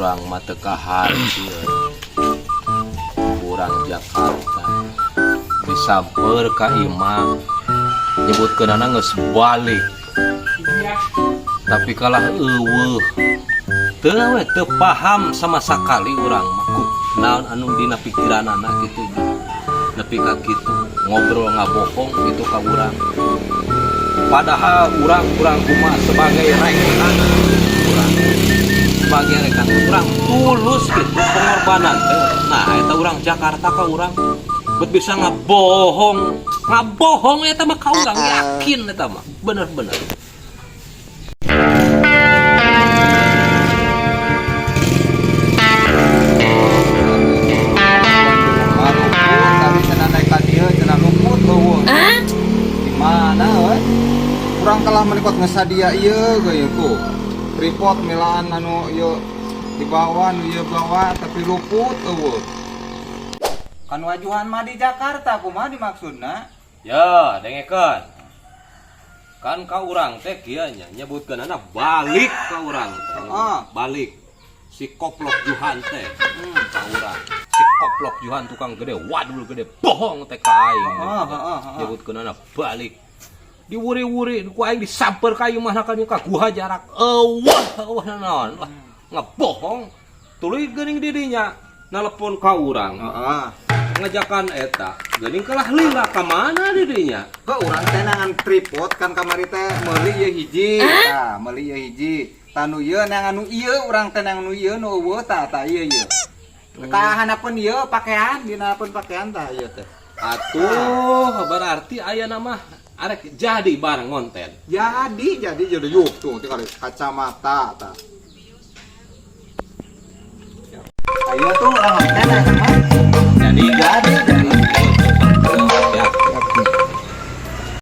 Urang mah teu kaharti euy. Urang Jakarta disamper ka imah, nyebutkeunana geus balik, tapi kalah euweuh. Teu we, teu paham sama sakali urang mah ku naon anu dina pikiranana kitu nepi ka kitu ngobrol ngabohong gitu ka urang. Padahal urang kurang kumaha sebagai rekan urang, sebagai rekan urang tulus gitu pengorbanan teh. Nah, eta urang Jakarta ka urang bet bisa ngabohong, ngabohong eta mah ka urang, yakin eta mah bener-bener. Luput tadi cenah naik ka dieu, cenah luput euweuh. Di mana euy? Urang kalah menikot ngesadia ieu geuy ku. Tripod milaan anu ieu dibawa, nu ieu bawa, tapi luput euweuh. Kan wajuhan mah di Jakarta, kumaha dimaksudna? Ya, dengekeun. Kan ka urang teh kieu nya, nyebutkeunana balik ka urang teh. Balik. Si koplok Juhan teh ka urang. Si koplok Juhan tukang gede, wadul gede, bohong teh ka aing. Heeh, heeh, heeh. Nyebutkeunana balik. Diwuri-wuri ku aing disamper ka imahna ka ka guha jarak. Euweuh, euweuh naon lah. Ngebohong. Tuluy geuning didinya nelepon ka urang. Ngajakan eta geuning kalah lila ka mana didinya. Ke urang teh nangan tripod kan kamari teh meuli ieu hiji. Tah, meuli ieu hiji. Tanu ieu neangan nu ieu, urang teh neangan nu ieu nu euweuh, tah tah ieu ieu. Ka handapeun ieu pakaian, dina pun pakaian tah ieu teh. Atuh berarti aya nama arek jadi bareng konten. Jadi jadi yuk tuh tinggal kacamata tah. Ayo tuh urang konten eta mah. Jadi. Jadi.